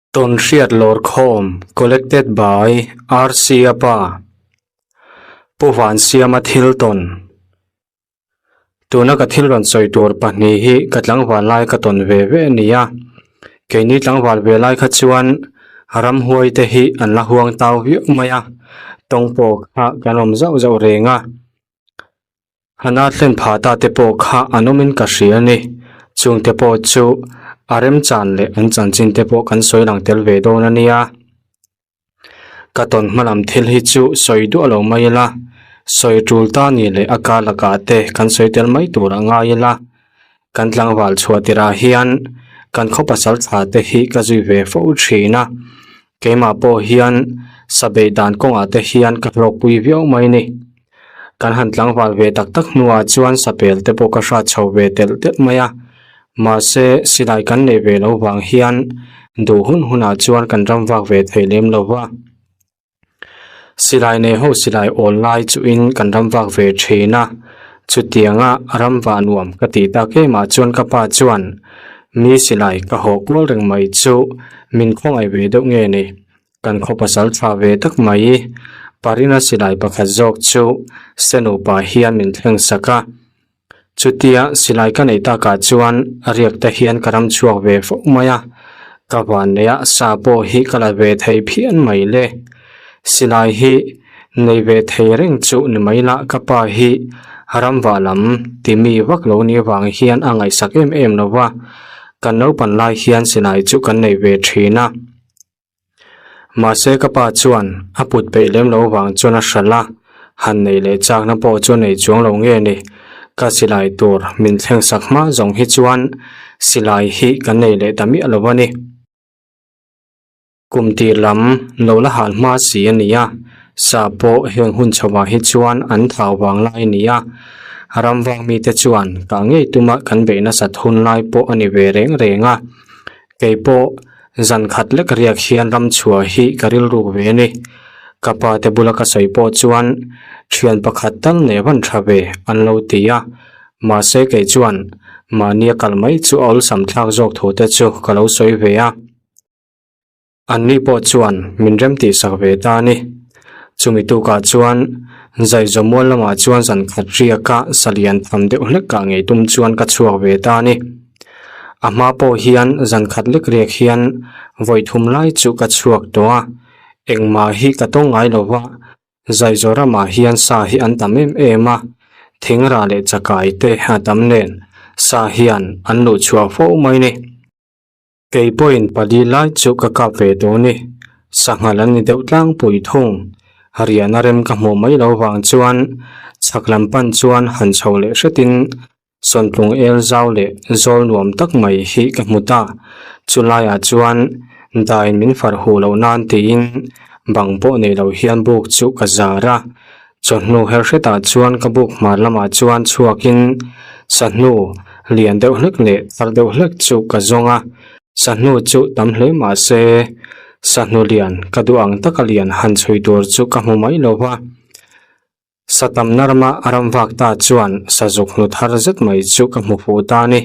Tawnhriat Lawrkhawm Collected by RC Apa Pu Vansiama thil tawn Tuna ka thil rawn sawi tur pahnih hi ka tlangval lai ka tawn ve ve a ni a. Keini tlangval ve lai kha chuan ramhuai te hi an la huang tau viau mai a, tawng pawh kha kan awm zauh zauh reng a. Hana thlen phah ta te pawh kha an awmin ka hria a ni. Chungte pawh chu a remchan leh an chanchin te pawh kan sawi lang tel ve dawn a nia. Ka tawn hma lam thil hi chu sawi duah lo mai ila, sawi tul ta ni leh a kar lakah te kan sawi tel mai tur a ngai ila. Kan tlangval chhuah tirah hian kan khaw pasal thla te hi ka zui ve fo thin a, keimah pawh hian sa beih dan kawngah te hian ka hlawkpui viau mai ni. Kan han tlangval ve tak tak hnuah chuan sapel te pawh ka hrat chho ve telh telh mai a, mahse silai kan nei ve lo vang hian duh hun hunah chuan kan ram vak ve thei lem lo va. Silai nei ho silai awl lai chuhin kan ram vak ve thin a, chutianga ram vah nuam ka tih tak emah chuan ka pa chuan mi silai ka haw kual reng mai chu min khawngaih ve deuh nge ni. Kan khaw pasal tha ve tak mai Parina silai pakhat zawk chu Senupa hian min thleng sak a. Chutia silai ka neih takah chuan riak te hian ka ram chhuak ve fo mai a, ka van neih a sa pawh hi ka la ve thei phian mai le. Silai hi nei ve thei reng chu ni mai lah ka pa hi ram vah lam ti mi vak lo ni vang hian a ngaihsak em em lo va, kan naupan lai hian silai chu kan nei ve thin a. Mahse ka pa chuan a put peih lem lo vang chuan a hralh a, han nei leh chakna pawh chu a nei chuang lo nge ni. Ka silai tur min thleng sak hma zawng hi chuan silai hi kan nei leh ta miah lo a ni. Kum tir lam lo la hal hma si a ni a, sa pawh heng hun chhoah hi chuan an thau vang lai a ni a, ram vang mite chuan kah ngei tuma kan beih nasat hun lai pawh a ni ve reng reng a. Kei pawh zan khat lek riak hian ram chhuah hi ka rilruk ve a ni. Ka pa te bula ka sawi pawh chuan thian pakhat tal nei van tha ve an lo ti a. Mahse kei chuan mahnia kal mai chu a awlsam thlak zawk thu te chu ka lo sawi ve a. Anni pawh chuan min rem tih sak ve ta a ni. Chumi tukah chuan Zaizamual lamah chuan zan khat riaka salian tham deuh hlek kah ngei tum chuan ka chhuak ve ta a ni. A hma pawh hian zan khat lek riak hian vawi thum lai chu ka chhuak tawh a, engmah hi ka tawng ngai lo va, Zaizaw ramah hian sa hi an tam em em a, thingrah leh chakai te a tam nen sa hian an luh chhuah fo mai ni. Kei pawhin pali lai chu ka kap ve tawh ni. Sanghal an ni deuh tlangpui thung. Riahna rem ka hmuh mai lo vang chuan chhak lam pan chuan han chho leh hretin Sawntlung el zau leh zawl nuam tak mai hi ka hmu ta. Chu laiah chuan dain min far huh loh nan tiin bang pawh nei lo hian buk chu ka zar a. Chawhnu her hretah chuan ka buk hmar lamah chuan chhuakin sahnu lian deuh hlek leh thar deuh hlek chu ka zawng a, sahnu chu tam hle mah se sahnu lian ka duh ang taka lian han chhui tur chu ka hmu mai lo va. Sa tamna rama a ram vak ta chuan sazuk hnu thar zet mai chu ka hmu fuh ta a ni.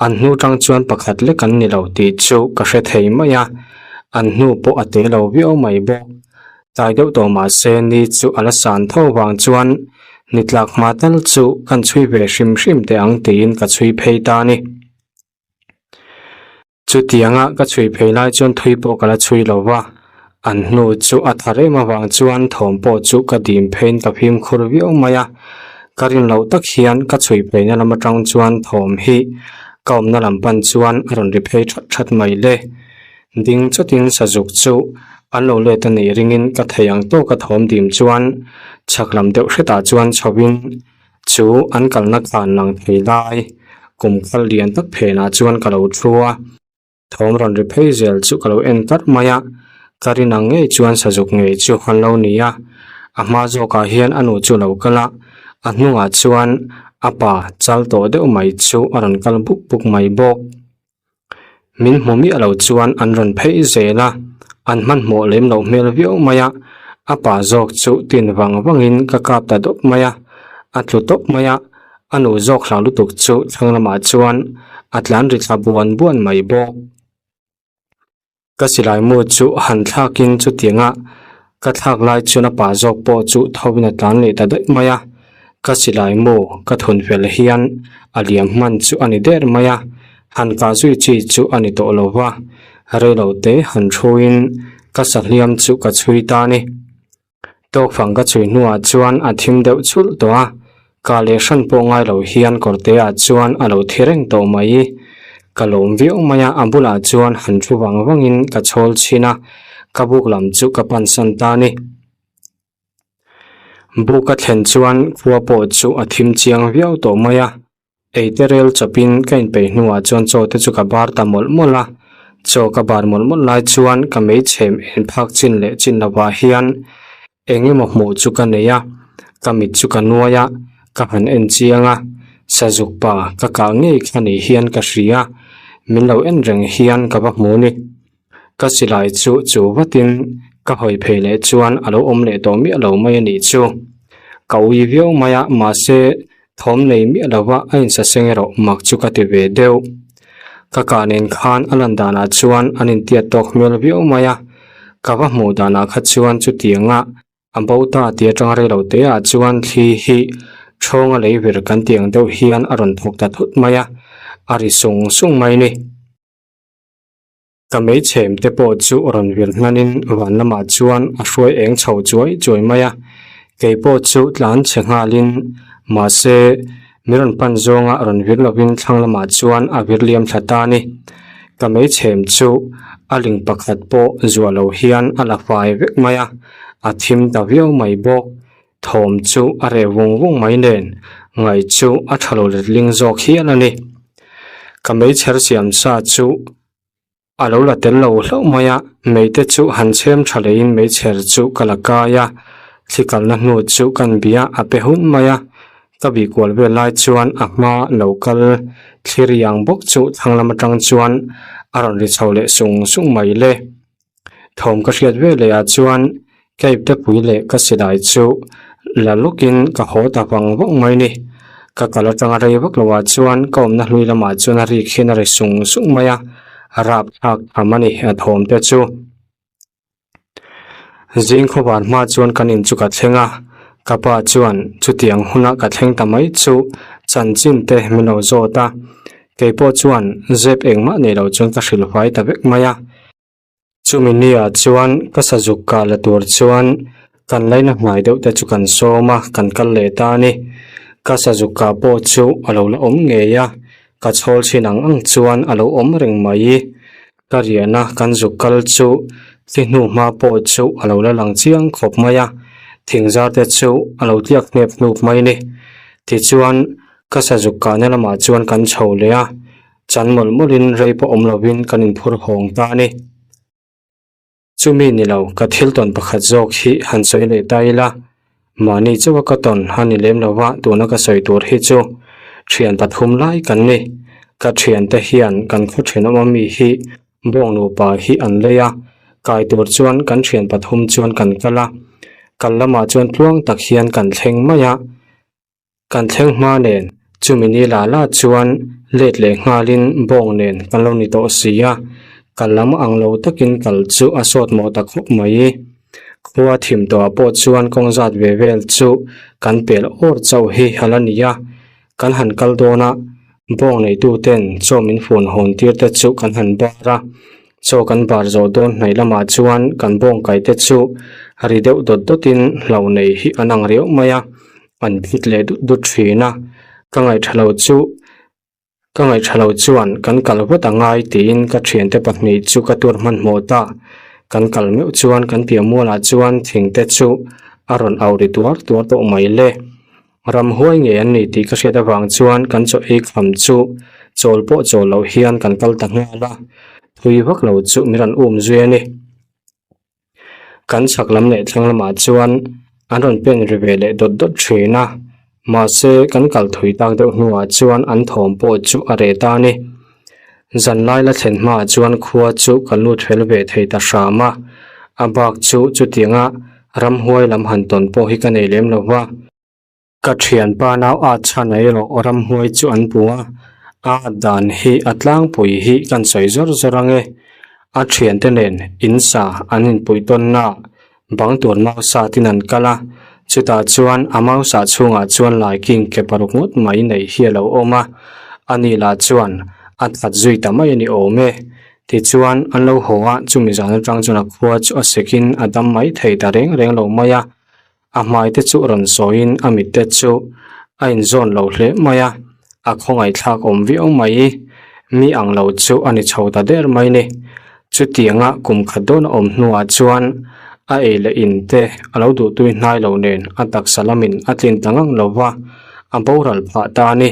An hnu tang chuan pakhat lek an ni lo tih chu ka hre thei mai a, an hnu pawh a te lo viau mai bawk. Tlai deuh tawh mah se ni chu a la san tho vang chuan ni tlak hma tal chu kan chhui ve hrim hrim teh ang tiin ka chhui phei ta a ni. Chutianga ka chhui phei lai chuan thui pawh ka la chhui lo va, an hnu chu a tha rem avang chuan thawm pawh chu ka dim pheiin ka fimkhur viau mai a. Ka rin loh tak hian ka chhui pheina lam atang chuan thawm hi ka awmna lam pan chuan a rawn ri phei that that mai le. Ding chawtin sazuk chu an lo let a nih ringin ka thei ang tawka thawm dim chuan chhak lam deuh hretah chuan chhoin chu an kalna khan lang thei lai kum khal lian tak phenah chuan ka lo thu a, thawm rawn ri phei zel chu ka lo en kar mai a, ka rin ang ngei chuan sazuk ngei chu an lo ni a, a hma zawkah hian a nu chu a lo kal a, a hnungah chuan a pa chal tawh deuh mai chu a rawn kal buk buk mai bawk. Min hmu miah lo chuan an rawn phei zel a, an hmanhmawh lem loh hmel viau mai a, a pa zawk chu tin vang vangin ka kap ta dawp mai a, a tlu tawp mai a, a nu zawk hlau lutuk chu thlang lamah chuan a tlan ri thla buan buan mai bawk. Ka silai mu chu han thlakin chutianga ka thlak lai chuan a pa zawk pawh chu tho in a tlan leh ta daih mai a. Ka silai mu ka thun fel hian a liam hman chu a ni der mai a, han kah zui chi chu a ni tawh lo va, reilo te han thuin ka sahliam chu ka chhui ta a ni. Tawkfang ka chhui hnuah chuan a thim deuh chhulh tawh a, kah leh hran pawh ngai lo hian kawrteah chuan a lo thi reng tawh mai. Ka lawm viau mai a, a bulah chuan han thu vang vangin ka chhawl chhin a, ka buk lam chu ka pansan ta a ni. Buk a thlen chuan khua pawh chu a thim chiang viau tawh mai a. Eite rel chawpin ka inpeih hnuah chuan chaw te chu ka bar ta mawlh mawlh a. Chaw ka bar mawlh mawlh lai chuan ka meichhem en phak chin leh chin lovah hian eng emaw hmuh chu ka nei a, ka mit chu ka nuai a, ka han en chiang a, sazuk pa ka kah ngei kha ni hian ka hria, min lo en reng hian ka va hmu ni. Ka silai chu chu vatin ka hawi phei leh chuan a lo awm leh tawh miah lo mai a nih chu. Ka ui viau mai a, mahse thawm nei miah lova a insaseng erawh mak chu ka ti ve deuh. Ka kah nen khan a lan danah chuan an intiat tawk hmel viau mai a, ka va hmuh danah kha chuan chutianga A bo ta tih atanga rei lo te ah chuan thli hi thawnga lei vir kan tih ang deuh hian a rawn thawk ta thut mai a, a ri sung sung mai a ni. Ka meichhem te pawh chu rawn vir hnanin van lamah chuan a hruai eng chho chuai chuai mai a, kei pawh chu tlan chhe nghalin mahse mi rawn pan zawnga rawn vir lovin thlang lamah chuan a vir liam thla ta a ni. Ka meichhem chu a ling pakhat pawh zuah lo hian a la fai vek mai a, a thim ta viau mai bawk. Thawm chu a reh vung vung mai nen ngaih chu a tha lo letling zawk hial a ni. Ka meichher siam sa chu a lo la tel lo hlauh mai a, meite chu han chhem tha leiin meichher chu ka la kai a, thli kalna hnu chu kan bia a pe hun mai a, ka bih kual vel lai chuan a hma lo kal thlir iang bawk chu thlang lam atang chuan a rawn ri chho leh sung sung mai le. Thawm ka hriat ve leh ah chuan ka iptepui leh ka silai chu la lawkin ka haw ta vang vang mai ni. Ka kal atanga rei vak lo ah chuan ka awmna hlui lamah chuan a rik hian a ri sung sung mai a, rap thlak tham a ni a thawm te chu. Zing khawvar hma chuan kan in chu ka thleng a, ka pa chuan chutiang huna ka thleng ta mai chu chanchin te min lo zawt a, kei pawh chuan zep engmah nei lo chuan ka hrilh fai ta vek mai a. Chumi nia chuan ka sazuk kah la tur chuan kan laina hmai deuh te chu kan sawm a, kan kal leh ta a ni. Ka sazuk kah pawh chu a lo la awm ngei a, ka chhawl chhin ang ang chuan a lo awm reng mai. Ka riahna kan zuk kal chu thli hnu hma pawh chu a lo la lang chiang khawp mai a, thingzar te chu a lo tliak hnep hnup mai a ni. Tichuan ka sazuk kahna lamah chuan kan chho leh a. Chan mawlh mawlhin rei pawh awm lovin kan inphur hawng ta a ni. Chumi ni lo, ka thil tawn pakhat zawk hi han sawi leh ta ila, mahni chauha ka tawn a ni lem lo va, tuna ka sawi tur hi chu thian pathum lai kan ni. Ka thiante hian kan khaw thenawm ami hi bawng nupa hi an lei a, kai tur chuan kan thian pathum chuan kan kal a, kal lamah chuan tluang tak hian kan thleng mai a. Kan thleng hma nen chumi ni la la chuan let leh nghalin bawng nen kan lo ni tawh si a, kal lam ang lo takin kal chu a sawt mawh ta khawp mai. Khua thim tawhah pawh chuan kawng zat ve vel chu kan pel awr chauh hi a la ni a, kan han kal dawn a, bawng neituten chaw min fun hawn tir te chu kan han bar a, Chaw kan bar zawh dawn hnaih lamah chuan kan bawng kai te chu ri deuh dawt dawtin hlo nei hi an ang riau mai a, an phit leh dut dut thin a. Ka ngaihṭha lo chu ka ngaihṭha lo chuan kan kal vat a ngai tiin ka thiante pahnih chu ka tur hmanhmawh ta. Kan kal meuh chuan kan piah mualah chuan thing te chu a rawn au ri tuar tuar tawh mai le. Ramhuai ngei an ni tih ka hriat avang chuan kan chaw ei kham chu chawl pawh chawl loh hian kan kal ta nghal a, thui vak lo chu min rawn um zui a ni. Kan chhak lam leh thlang lamah chuan an rawn pen ri ve leh dawt dawt thin a, mahse kan kal thui tak deuh hnuah chuan an thawm pawh chu a reh ta a ni. Zanlai la thlen hmaah chuan khua chu kan lut fel ve thei ta hram a, a bak chu chutianga ramhuai lam han tawn pawh hi ka nei lem lo va. Ka thianpa nau at chhan erawh ramhuai chu an pu a, a at dan hi a tlangpui hi kan sawi zawr zawr ang e. A thiante nen in sa an inpuih tawnnaah bang tur mau satin an kal a, chutah chuan a mau sah chhungah chuan laiking ke paruk ngawt mai nei hi a lo awm a, ani lah chuan a that zui ta mai a ni awm e. Tichuan an lo haw a, chumi zan atang chuan a khua chu a sekin a dam mai thei ta reng reng lo mai a. A hmai te chu rawn sawiin a mit te chu a inzawn lo hle mai a, a khawngaihthlak awm viau mai. Mi ang lo chu a ni chho ta der mai ni. Chutianga kum khat dawn a awm hnuah chuan a ei leh in te a lo duhtui hnai lo nen a taksa lamin a tlin ta ngang lo va, a boral phah ta a ni.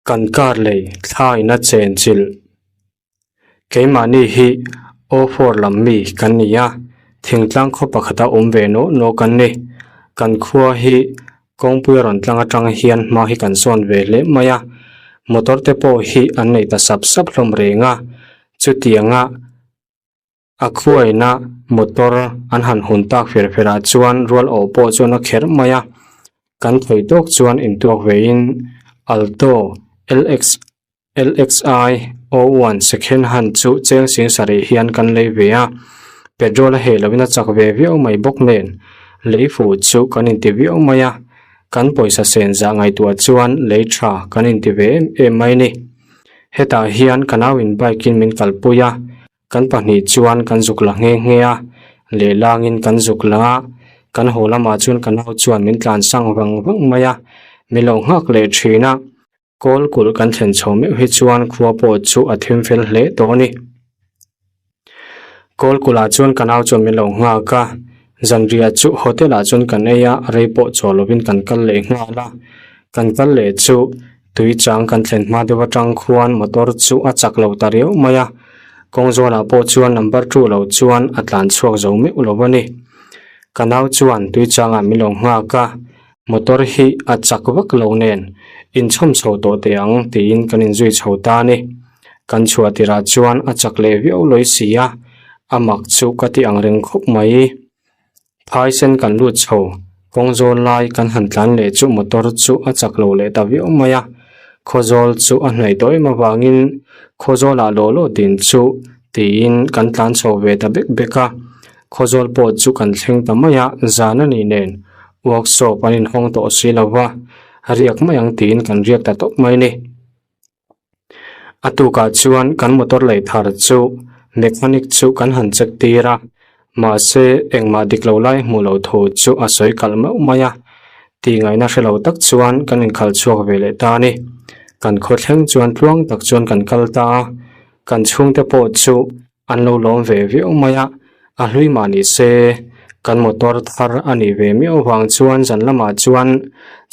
Kan kar lei thlain a chen chilh. Keimahni hi Awfawr lam mi kan ni a, thingtlang khaw pakhata awm ve nawh nawh kan ni. Kan khua hi kawngpui a rawn tlang atang hian hma hi kan sawn ve hle mai a, motor te pawh hi an nei ta sap sap hlawm reng a, chutianga A khuaina motor an han hun tak fer fer ah chuan rual awh pawh chuan a kher mai a, kan thei tawk chuan intuak vein Alto LX LXI 01 second hand chu cheng sing sarih hian kan lei ve a, petrol a heh loin a chak ve viau mai bawk nen lei fuh chu kan inti viau mai a, kan pawisa sen zah ngaihtuah chuan lei tha kan inti ve em em mai ni. Hetah hian ka nauin bike in min kalpui a. Kan pahnih chuan kan zuk la nghe nghe a, lehlangin kan zuk la a, kan haw lamah chuan ka nau chuan min tlan sang vang vang mai a, min lo nghak leh thin a, kawl kulh kan thlen chho meuh hi chuan khua pawh chu a thim fel hle tawh a ni. Kawl kulhah chuan ka nau chuan min lo nghak a, zanriah chu hotel ah chuan kan ei a, rei pawh chaw lovin kan kal leh nghal a, kan kal leh chu Tui chang kan thlen hma deuh atang khuan motor chu a chak lo ta riau mai a, kawng zawnah pawh chuan number two lo chuan a tlan chhuak zo meuh lo a ni. Ka nau chuan tui changah min lo nghak a, motor hi a chak vak lo nen inchhawm chho tawh teh ang tiin kan inzui chho ta a ni. Kan chhuah tirah chuan a chak leh viau lawi si a, a mak chu ka ti ang reng khawp mai. Phaisen kan lut chho, kawng zawl lai kan han tlan leh chu motor chu a chak lo leh ta viau mai a, khawzawl chu a hnaih tawh em avangin khawzawlah law law din chu tiin kan tlan chho ve ta bek bek a, khawzawl pawh chu kan thleng ta mai a, zan a nih nen workshop an inhawng tawh si lo va, riak mai ang tiin kan riak ta tawp mai a ni. A tukah chuan kan motor lei thar chu mechanic chu kan han check tir a, mahse engmah dik lo lai hmuh loh thu chu a sawi kalh meuh mai a, tih ngaihna hre lo tak chuan kan inkhalh chhuak ve leh ta a ni. Kan khaw thleng chuan tluang tak chuan kan kal ta a, kan chhungte pawh chu An lo lawm ve viau mai a, a hlui mah ni se, kan motor thar a nih ve miau vang chuan zan lamah chuan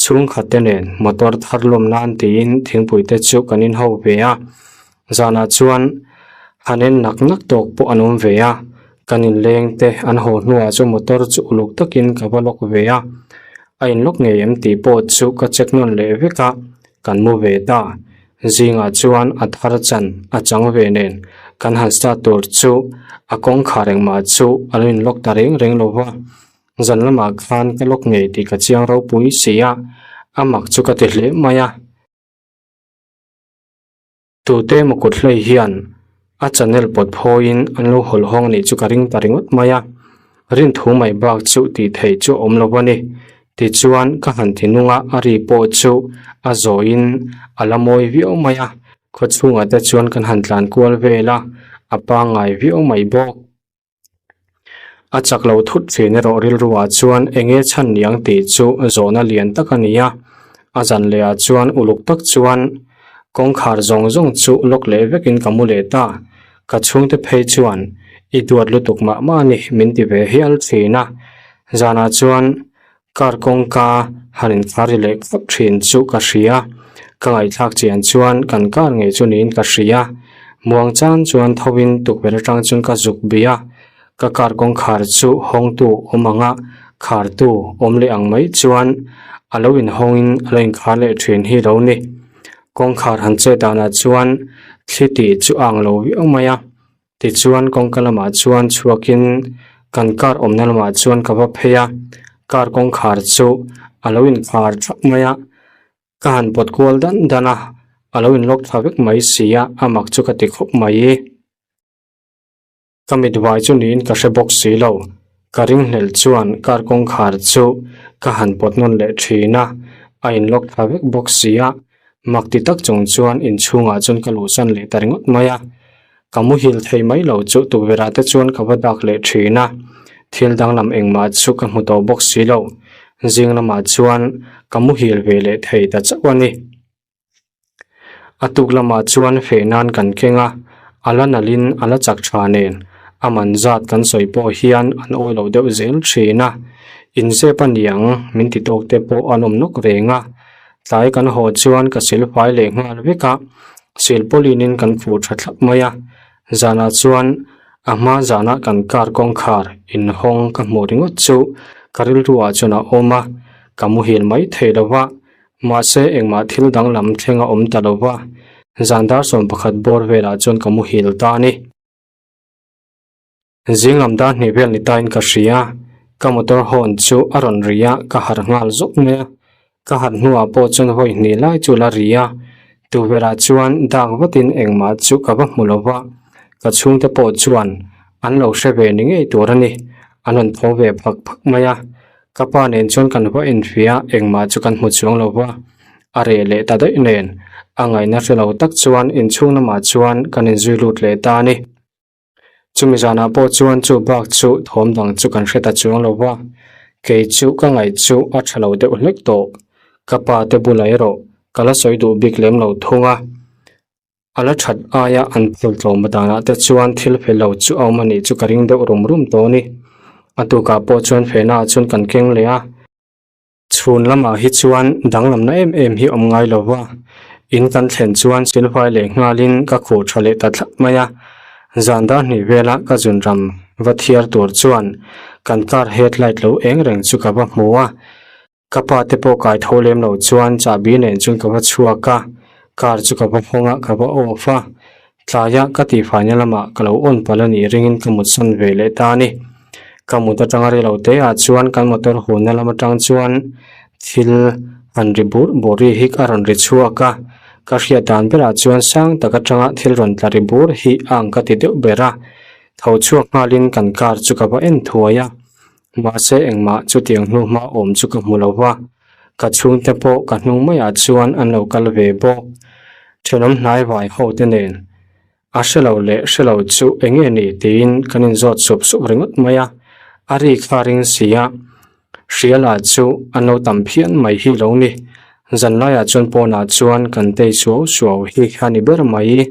chhungkhat te nen motor thar lawm nan tiin thingpui te chu kan inho ve a, zanah chuan han en nak nak tawk pawh an awm ve a, kan inleng te an haw hnuah chuan motor chu uluk takin ka va lawk ve a, a inlawk ngei em tih pawh chu ka check nawn leh vek a, kan mu ve ta. Zingah chuan a thar chan a chang ve nen kan han start tur chu a kawngkhar engmah chu a lo in lock ta reng reng lo va, zan lamah khan ka lock ngei tih ka chiang ropui si a, a mak chu ka ti hle mai a. Tute emaw kut hlei hian a channel pawt phawiin an lo hawlh hawng anih chu ka ring ta ringawt mai a, rinthu mai bak chu tih theih chu a awm lo a ni. Tichuan ka han ti nung a, a ri pawh chu a zawiin a la mawi viau mai a, khaw chhungah te chuan kan han tlan kual vel a, a pangngai viau mai bawk. A chak lo thut thin erawh rilruah chuan eng nge chhan niang tih chu zawhna lian tak a ni a, a zan leh ah chuan uluk tak chuan kawngkhar zawng zawng chu lock leh vekin ka mu leh ta, ka chhungte phei chuan i duat lutuk mah mah a ni min ti ve hial thin a, zanah chuan Car kawngka han inkhar ri leh khawp thin chu ka hria, ka ngaihthlak chian chuan kan car ngei chu niin ka hria. Muang chan chuan tho in tukverh atang chuan ka zuk bih a, ka car kawngkhar chu hawngtu awm anga khartu awm leh ang mai chuan a lo inhawngin a lo inkhar leh thin hi lo ni. Kawngkhar han chet danah chuan thli tih chu a ang lo viau mai a. Tichuan kawngka lamah chuan chhuakin kan car awmna lamah chuan ka va phei a, car kawngkhar chu a lo inkhar thap mai a, ka han pawt kual dan dan a, A lo in lock thla vek mai si a, a mak chu ka ti khawp mai. Ka mit vai chu niin ka hre bawk si lo. Ka ringhlel chuan car kawngkhar chu ka han pawt nawn leh thin a, a in lock thla vek bawk si a. Mak ti tak chung chuan inchhungah chuan ka luhsan leh ta ringawt mai a. Ka muhil thei mai lo chu tukverhah te chuan ka va dak leh thin a, thil danglam engmah chu ka hmu tawh bawk si lo. Zing lamah chuan ka muhil ve leh thei ta chauh a ni. A tuk lamah chuan feh nan kan keng a, a la nalhin a la chak tha nen a man zat kan sawi pawh hian an awi lo deuh zel thin a. Inzep a niang min ti tawk te pawh an awm nawk reng a. Tlai kan haw chuan ka silfai leh nghal vek a, silpawlinin kan khuh tha thlap mai a. Zanah chuan a hma zana kan car kawngkhar inhawng ka hmuh ringawt chu ka rilruah chuan a awm a, ka muhil mai thei lo va, mahse engmah thil danglam thleng a awm ta lo va, zan dar 11 bawr velah chuan ka muhil ta a ni. Zing lam dar hnih vel ni tain ka hria, ka motor horn chu a rawn ri a, ka harh nghal zawk mai a. Ka harh hnuah pawh chuan vawi hnih lai chu la ri a, tukverhah chuan dak vatin engmah chu ka va hmu lo va, ka chhungte pawh chuan an lo hre ve ni ngei tur a ni, an rawn tho ve phak phak mai a. Ka pa nen chuan kan va enfiah a, engmah chu kan hmu chuang lo va, a reh leh ta daih nen, a ngaihna hre lo tak chuan inchhung lamah chuan kan inzui lut leh ta a ni. Chumi zanah pawh chuan chu bak chu thawm dang chu kan hre ta chuang lo va, kei chu ka ngaih chu a tha lo deuh hlek tawh. Ka pa te bulah erawh ka la sawi duh bik lem lo thung a. A la that aia an phul tlawm danah te chuan thil fel lo chu a awm a nih chu ka ring deuh rum rum tawh a ni. A tukah pawh chuan fehnaah chuan kan keng leh a. Chhun lamah hi chuan danglamna em em hi awm ngai lo va, in kan thlen chuan silfai leh nghalin ka khuh tha leh ta thlap mai a. Zan dar hnih vela ka zun ram va thiar tur chuan kan car headlight lo eng reng chu ka va hmu a. Ka pa te pawh kai tho lem lo chuan chahbi nen chuan ka va chhuak a, car chu ka va hawng a, ka va off a. Tlaia ka tihfaina lamah ka lo awn palh a nih ringin ka mutsawn ve leh ta a ni. Ka mut atanga rei lo te ah chuan kan motor hunna lam atang chuan thil han ri bur bur ri hi a rawn ri chhuak a, ka hriat dan berah chuan sang tak atanga thil rawn tla ri bur hi a ang ka ti deuh ber a. Tho chhuak nghalin kan car chu ka va en thuai a, mahse engmah chutiang hnu hma awm chu ka hmu lo va. Ka chhungte pawh ka hnung maiah chuan an lo kal ve bawk. Thenawm hnai vai ho te nen a hre lo leh hre lo chu eng nge ni tiin kan inzawt sup sup ringawt mai a. A ri kha ring si a, hriala chu an lo tam phian mai hi lo ni. Zanlaiah chuan pawnah chuan kan tei suau suau hi a ni ber mai.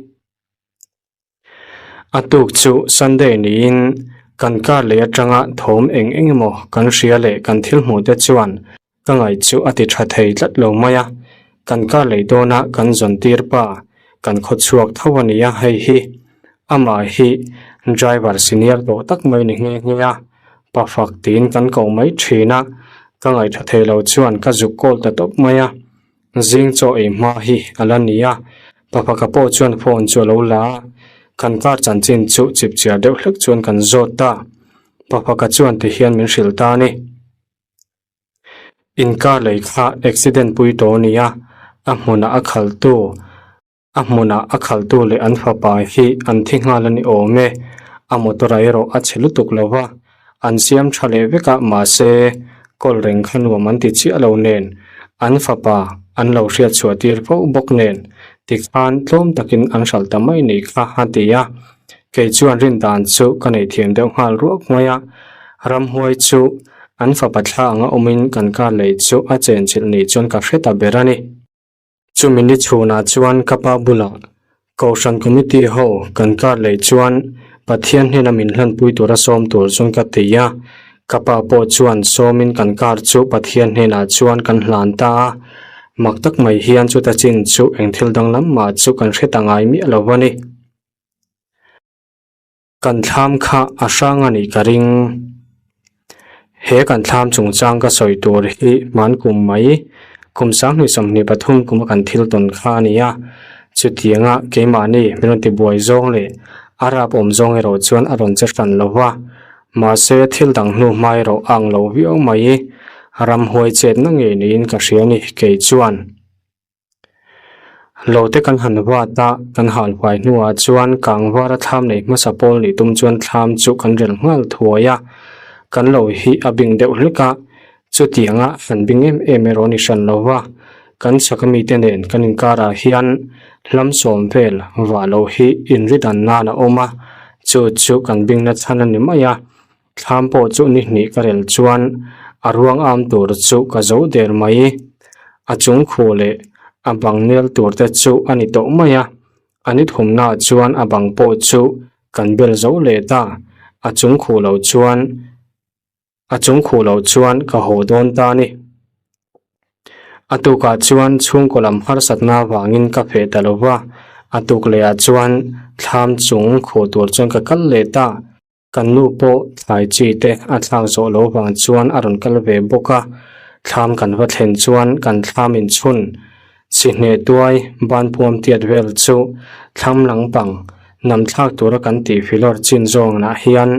A tuk chu Sunday niin kan kar leh atanga thawm eng eng emaw kan hria leh kan thil hmuh te chuan ka ngaih chu a ti tha thei tlat lo mai a, kan kar lei dawna kan zawn tir pa kan khaw chhuak tho a nia hei hi amah hi driver senior tawh tak mai ni nghe nghe a, pa fak tiin kan ko mai thin a, ka ngaih tha thei lo chuan ka zuk kawl ta tawp mai a. Zing chaw ei hma hi a la ni a, Paphaka pawh chuan phone chu a lo la a, kan car chanchin chu chipchiar deuh hlek chuan kan zawt ta. Paphaka chuan ti hian min hrilh ta a ni. In car lei kha accident pui tawh a ni a, a hmunah a khaltu. A hmunah a khaltu leh an fapa hi an thi nghal a ni awm e. A motor ah erawh a chhe lutuk lo va, an siam tha leh vek a, mahse kawl reng kha nuam an ti chiah lo nen, an fapa an lo hriat chhuah tir fo bawk nen tikhan tlawm takin an hralh ta mai ni kha a ti a. Kei chuan rin dan chu ka nei thiam deuh nghal ruak mai a, ramhuai chu an fapa thla anga awmin kan kar lei chu a chenchilh ni chuan ka hre ta ber a ni. Chumi ni chhunah chuan ka pa bulah Kohhran Committee ho kan kar leh chuan Pathian hnena min hlanpui tura sawm tur chuan ka ti a. Ka pa pawh chuan sawmin kan kar chu Pathian hnenah chuan kan hlan ta a. Mak tak mai hian chuta chin chu eng thil danglam mah chu kan hre ta ngai miah lo a ni. Kan thlam kha a hrang a nih ka ring. He kan thlam chungchang ka sawi tur hi hman kum mai, kum 2023 kuma kan thil tawn kha a ni a. Chutianga keimahni min rawn tibuai zawng leh a rap awm zawng erawh chuan a rawn che hran lo va. Mahse thil dang hnu hma erawh a ang lo viau mai. Ramhuai chetna ngei niin ka hria a ni kei chuan. Lo te kan han vat a, kan hal huai hnuah chuan kangvara thlam nei hmasa pawl nih tum chuan thlam chu kan rel nghal thuai a, kan lo hi a bing deuh hlek a, chutianga han bing em em erawh a ni hran lo va, kan chhak mite nen kan inkarah hian hlam sawm vel vah loh hi inri dan nan a awm a, chu chu kan bingna chhan a ni mai a. Thlam pawh chu ni hnih ka rel chuan a ruang am tur chu ka zo der mai. A chung khuh leh a bang nel tur te chu a ni tawh mai a. A ni thumnaah chuan a bang pawh chu kan bel zo leh ta. A chung khuh loh chuan a chung khuh loh chuan ka haw dawn ta a ni. A tukah chuan chhungkaw lam harsatna avangin ka feh ta lo va. A tuk lehah chuan thlam chung khuh tur chuan ka kal leh ta. Kan nu pawh thlai chi te a thlak zawh lo vang chuan a rawn kal ve bawk a, thlam kan va thlen chuan kan thlam inchhun chihne tuai banpuam tiat vel chu thlam langpang nam thlak tura kan tih filawr chin zawngnah hian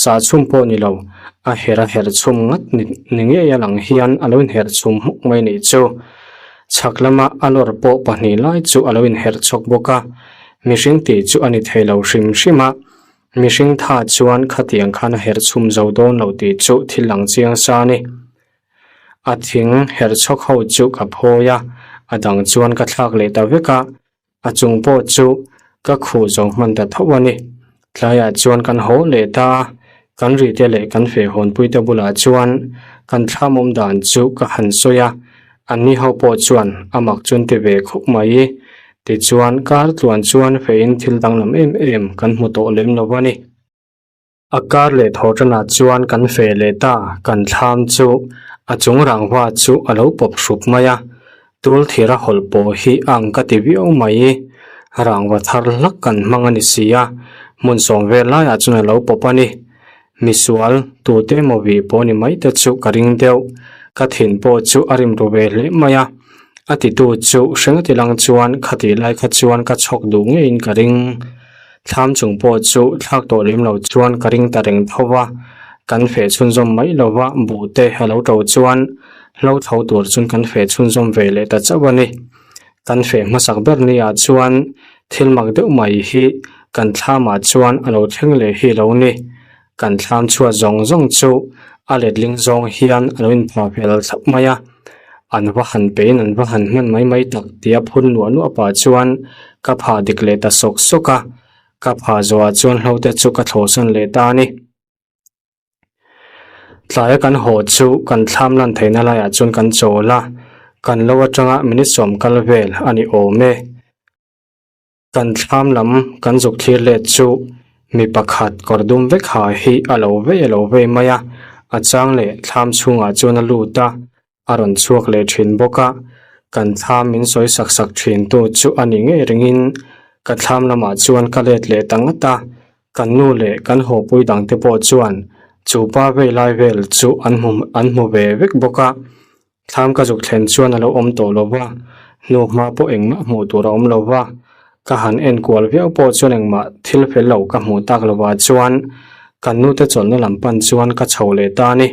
sah chhum pawh ni lo a her a her chhum ngat ni ngei a lang hian a lo inher chhum hmuk mai nih chu. Chhak lama a lawr pawh pahnih lai chu a lo inher chhawk bawk a, mihring tih chu a ni thei lo hrim hrim a. Mihring tha chuan khatiang khan a herh chhum zo dawn lo tih chu thil lang chiang sa a ni. A thing herh chhawk ho chu ka phawi a, a dang chuan ka thlak leh ta vek a, a chung pawh chu ka khuh zo hman ta tho a ni. Tlaiah chuan kan haw leh ta a, kan rite leh kan fehhawnpuite bulah chuan kan thlam awm dan chu ka han sawi a, Anni ho pawh chuan a mak chuan ti ve khawp mai. Tichuan, kar tluan chuan feiin thil danglam em em kan hmu tawh lem lo a ni. A kar leh thaw tanah chuan kan feh leh ta, kan thlam chu a chung rangva chu a lo pawp hrup mai a. Tul thira hawlh pawh hi a ang ka ti viau mai. Rangva thar hlak kan hmang a ni si a, hmun sawm vel laiah chuan a lo pawp a ni. Misual, tute emaw vih pawh ni mai te chu ka ring deuh. Ka thin pawh chu a rim ru ve hle mai a. A titu chu hrenga ti lang chuan khatih lai kha chuan ka chhawk duh ngeiin ka ring. Thlam chung pawh chu thlak tawh lem lo chuan ka ring ta reng tho va. Kan feh chhunzawm mai lo va, buh te a lo to chuan hlo tho tur chuan kan feh chhunzawm ve leh ta chauh a ni. Kan feh hmasak ber ni ah chuan thil mak deuh mai hi kan thlamah chuan a lo thleng leh hi lo ni. Kan thlam chhuat zawng zawng chu a letling zawng hian a lo inphah fel thlap mai a, an va han pein an va han hman mai mai tak tia phun nuah nuah pah chuan ka phah dik leh ta sawk sawk a, ka phah zawhah chuan hlo te chu ka thlawhsan leh ta a ni. Tlaia kan haw chu kan thlam lan theihna laiah chuan kan chawl a, kan lo atanga minute sawm kal vel a ni awm e. Kan thlam lam kan zuk thlir let chu mi pakhat kawr dum vek ha hi a lo vei a lo vei mai a, a chang leh thlam chhungah chuan a lut a, a rawn chhuak leh thin bawk a, kan thlam min sawi sak sak thin tu chu a ni ngei ringin ka thlam lamah chuan ka let leh ta ngat a, kan nu leh kan hawpui dang te pawh chuan chu pa vei lai vel chu an hmu an hmu ve vek bawk a, thlam ka zuk thlen chuan a lo awm tawh lo va, hnu hma pawh engmah hmuh tur a awm lo va, ka han en kual viau pawh chuan engmah thil fel lo ka hmuh tak lovah chuan kan nute chawlhna lam pan chuan ka chho leh ta a ni.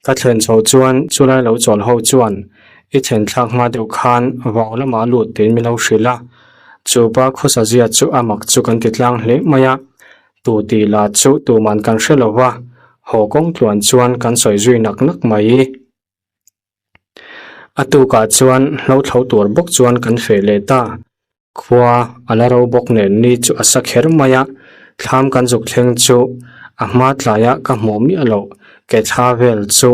Ka thlen chho chuan chulai lo chawl ho chuan i thlen thlak hma deuh khan vau lamah lut tiin min lo hrilh a, chu pa khawsa zia chu a mak chu kan ti tlang hle mai a, tu tih lah chu tuman kan hre lo va, haw kawng tluan chuan kan sawi zui nak nak mai. A tukah chuan hlo thlo tur bawk chuan kan feh leh ta. Khua a la ro bawk nen ni chu a sa kher mai a, thlam kan zuk thleng chu a hma tlaia ka hmuh miah loh ke thla vel chu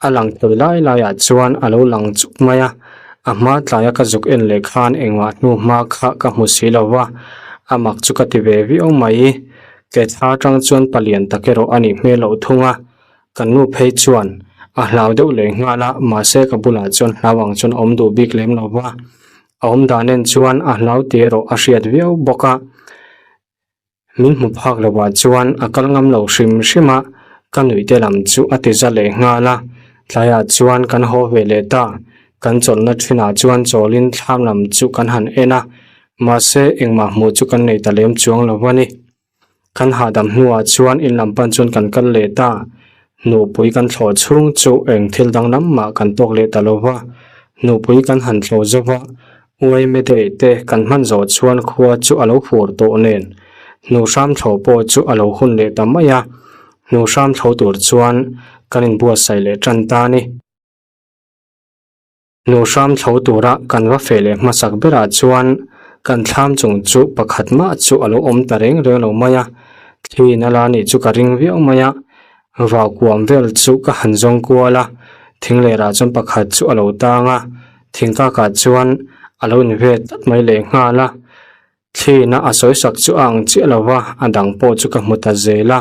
a lang thei lai laiah chuan a lo lang chuk mai a, a hma tlaia ka zuk en leh khan engmah hnu hma kha ka hmu si lo va, a mak chu ka ti ve viau mai. Ke thla atang chuan palian tak erawh a nih hmel loh thung a, Kan nu phei chuan a hlau deuh leh nghal a, mahse ka bulah chuan hlau ang chuan a awm duh bik lem lo va, a awm dan en chuan a hlau tih erawh a hriat viau bawk a. Min hmu phak lovah chuan a kal ngam lo hrim hrim a, ka nuih te lam chu a ti za leh nghal a, tlaiah chuan kan haw ve leh ta, kan chawlhna thinah chuan chawlin thlam lam chu kan han en a, mahse engmah hmuh chu kan nei ta lem chuang lo a ni. Kan hahdam hnuah chuan in lam pan chuan kan kal leh ta. Nupui kan thlawh chhung chu eng thil danglam mah kan tawk leh ta lo va. Nupui kan han thlawh zo va. Uaime Day te kan hman zawh chuan khua chu a lo fur tawh nen hnuhhram thlo pawh chu a lo hun leh ta mai a, hnuhhram thlo tur chuan kan inbuatsaih leh tan ta a ni. Hnuhhram thlo tura kan va feh leh hmasak berah chuan kan thlam chung chu pakhat mah chu a lo awm ta reng reng lo mai a, thliin a la nih chu ka ring viau mai a, vau kuam vel chu ka han zawng kual a, thing lerah chuan pakhat chu a lo tang a, thingkakah chuan a lo inve tlat mai lehnghal a. Thlina a sawisak chu a ang chiah lo va, a dang pawh chu ka hmu ta zel a.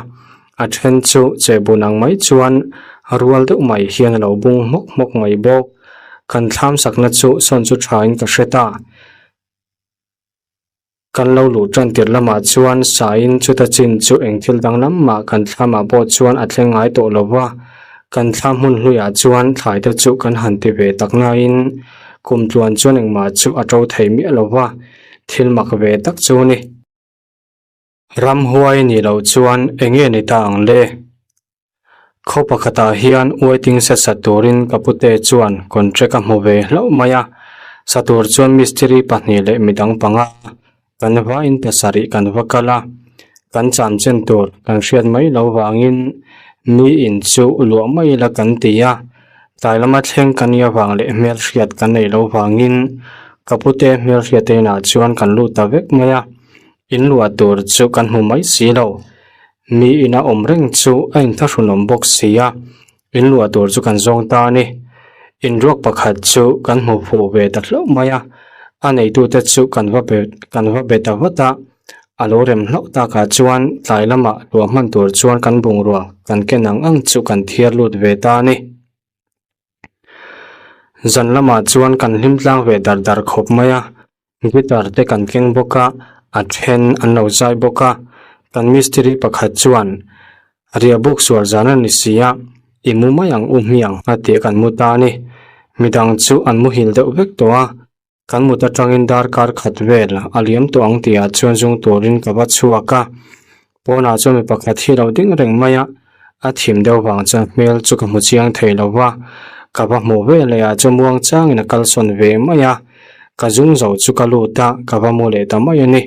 A then chu chehbun ang mai chuan rual deuh mai hian a lo bung hmawk hmawk mai bawk. Kan thlam sakna chu sawn chu thain ka hre ta. Kan lo luh tan tirh lamah chuan saiin chuta chin chu eng thil danglam mah kan thlamah pawh chuan a thleng ngai tawh lo va. Kan thlam hmun hluiah chuan thlai te chu kan han ti ve tak naiin kum tluan chuan engmah chu a to thei miah lo va. Thil mak ve tak chu ni. Ramhuai nih loh chuan eng nge ni ta ang le? Khaw pakhatah hian waiting shed sa turin ka pute chuan contract a hmu ve hlauh mai a. Sa tur chuan mistiri pahnih leh midang panga kan vain pasarih kan va kal a. Kan chamchen tur kan hriat mai lo vangin mi in chu luah mai ila kan ti a. Tlai lama thleng ka nia vang leh hmelhriat kan nei lo vangin ka pute hmelhriat inah chuan kan lut ta vek mai a, in luah tur chu kan hmu mai si lo. Mi ina awm reng chu a inthlahrunawm bawk si a, in luah tur chu kan zawng ta a ni. Inruak pakhat chu kan hmu fuh ve ta hlauh mai a, a neitute chu kan va be kan va be ta vat a. A lo rem hlauh takah chuan tlai lamah luah hman tur chuan kan bungrua kan ken ang ang chu kan thiar lut ve ta a ni. Zan lamah chuan kan hlim tlang ve dar dar khawp mai a, guitar te kan keng bawk a, a then an lo zai bawk a, kan mistiri pakhat chuan riah buk sual zan a ni si a, i mu mai ang u hmiang a tih kan mu ta a ni. Midang chu an muhil deuh vek tawh a, Kan mut atangin darkar khat vel a liam tawh ang tihah chuan zung turin ka va chhuak a, pawnah chuan mi pakhat hi lo ding reng mai a, a thim deuh vang chuan hmel chu ka hmu chiang thei lo va, ka va hmuh ve leh ah chuan muang changin a kalsawn ve mai a, ka zung zo chu ka lut a, ka va mu leh ta mai a ni.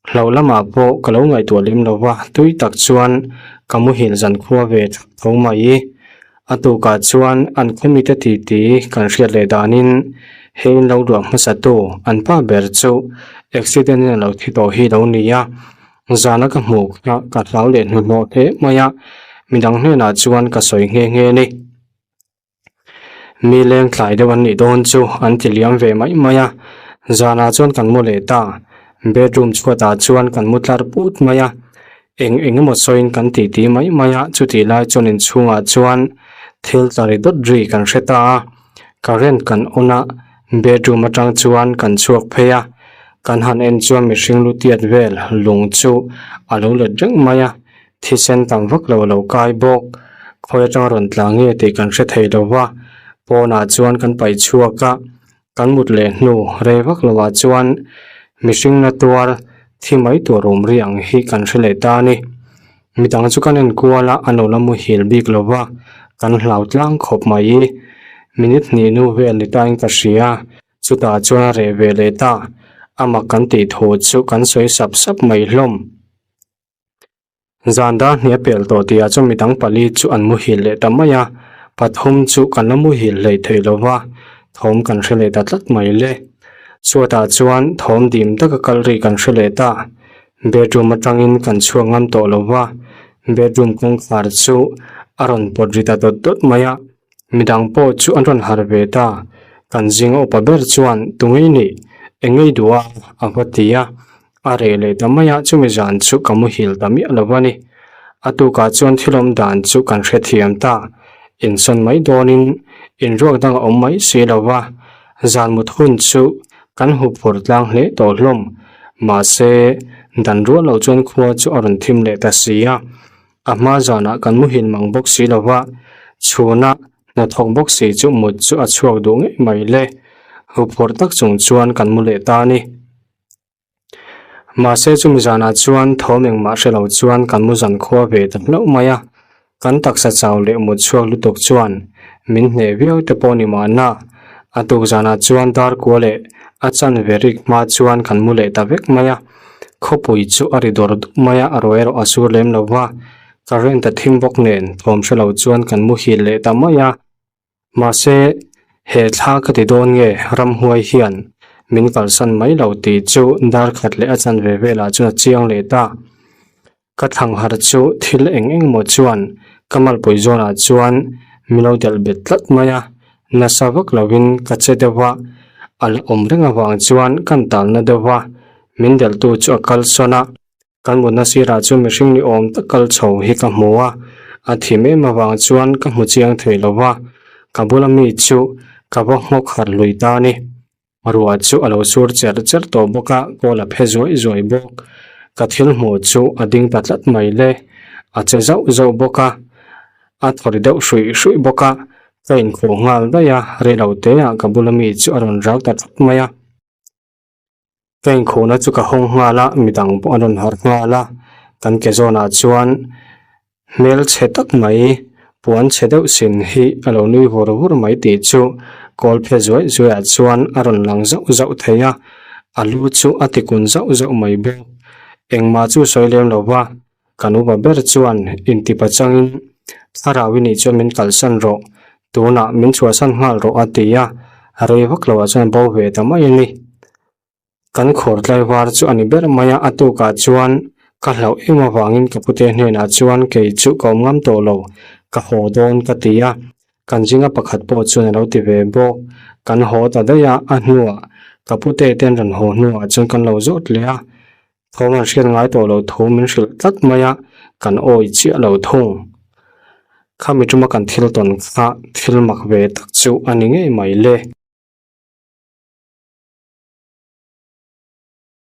Hlo lamah pawh ka lo ngaihtuah lem lo va, tui tak chuan ka muhil zan khua ve tho mai. A tukah chuan an khawmite titi kan hriat leh danin he in lo luah hmasatu an pa ber chu accident in a lo thi tawh hi lo ni a, zana ka hmuh kha ka hlau leh hnuhnawh hle mai a, midang hnenah chuan ka sawi nghe nghe a ni. Mi leng tlai deuh an nih dawn chu an ti liam ve mai mai a, zanah chuan kan mu leh ta. Bedroom chhuatah chuan kan mu tlar put mai a, eng eng emaw sawiin kan titi mai mai a, chutih lai chuan inchhungah chuan thil tla ri dawt ri kan hre ta a, current kan on a, bedroom atang chuan kan chhuak phei a, kan han en chuan mihring lu tiat vel lung chu a lo let reng mai a. Thisen tam vak lo a lo kai bawk. Khawi atanga rawn tla nge tih kan hre thei lo va, pawnah chuan kan paih chhuak a, kan mut leh hnu rei vak lovah chuan mihring na tuar thi mai tur awm ri ang hi kan hre leh ta a ni. Midang chu kan enkual a, a lo la muhil bik lo va, kan hlau tlang khawp mai. Minute hnih nu vel ni tain ka hria. Chutah chuan a reh ve leh ta, a mak kan tih thu chu kan sawi sap sap mai hlawm. Zan dar hnih a pel tawh tihah chuan midang pali chu an muhil leh ta mai a, pathum chu kan la muhil hlei thei lo va, thawm kan hre leh ta tlat mai le. Chhuatah chuan thawm dim taka kal ri kan hre leh ta, bedroom atangin kan chhuak ngam tawh lo va, bedroom kawngkhar chu a rawn pawt ri ta dawt dawt mai a, midang pawh chu an rawn harh ve ta, kan zinga upa ber chuan tungei nih eng ei duh a a va ti a. A reh leh ta mai a, chumi zan chu ka muhil ta miah lo a ni. A tukah chuan thil awm dan chu kan hrethiam ta. Insawn mai dawnin inruak dang a awm mai si lo va, zan mut hun chu kan hup phur tlang hle tawh hlawm. Mahse, dan rual lo chuan khua chu a rawn thim leh ta si a. A hma zanah kan muhil mang bawk si lo va, chhunah hnathawk bawk si chu mut chu a chhuak duh ngei mai le. Hup phur tak chung chuan kan mu leh ta a ni. Mahse chumi zanah chuan thawm engmah hre lo chuan kan mu zan khua ve ta hlauh mai a, kan taksa chau leh mut chhuak lutuk chuan min hneh viau te pawh ni mahna. A tuk zanah chuan dar kua leh A chanve rik hma chuan kan mu leh ta vek mai a. Khawpui chu a ri dawr dup mai a, a ruai erawh a sur lem lo va. Current a thim bawk nen thawm hre lo chuan kan muhil leh ta mai a. Mahse, he thla ka ti dawn nge ramhuai hian min kalsan mai lo tih chu dar khat leh a chanve velah chuan a chiang leh ta. Ka thlang harh chu thil eng eng maw chuan ka malpui zawnah chuan min lo delh bet tlat mai a, nasa vak lovin ka che deuh a, a la awm reng avang chuan kan talna deuh a, min delhtu chu a kal sawn a, kan mutna sirah chuan mihring ni awm tak kal chho hi ka hmu a, a thim em avang chuan ka hmu chiang thei lo va, ka bula mi chu ka va nghawk harh lui ta a ni. Ruah chu a lo sur cher cher tawh bawk a, kawl a phe zuai zuai bawk. Ka thil hmuh chu a ding ta tlat mai le. A che zauh zauh bawk a, a thaw ri deuh hruih hruih bawk a. Ka inkhuh nghal daih a, reilo teah ka bula mi chu a rawn rau ta tlat mai a. Ka inkhuhna chu ka hawng nghal a, midang pawh an rawn harh nghal a. Kan ke zawnah chuan Hmel chhe tak mai, puan chhe deuh sin hi a lo nui vur vur mai tih chu kawl phe zuai zuaiah chuan a rawn lang zauh zauh thei a, a lu chu a tikun zauh zauh mai bawk. Engmah chu sawi lem lo va, kan upa ber chuan intipa changin thlarau i nih chuan min kalsan rawh, tunah min chhuahsan nghal rawh a ti a, rei vak loah chuan a bo ve ta mai a ni. Kan khawr tlaivar chu a ni ber mai a, a tukah chuan ka hlauh em avangin ka pute hnenah chuan kei chu ka awm ngam tawh lo, ka haw dawn ka ti a, kan zinga pakhat pawh chuan a lo ti ve bawk. Kan haw ta daih a, a hnuah ka pute ten rawn haw hnuah chuan kan lo zawt leh a, thawm an hriat ngai tawh lo thu min hrilh tlat mai a, kan awi chiah lo thung. Khami tuma kan thil tawn kha thil mak ve tak chu a ni ngei mai le.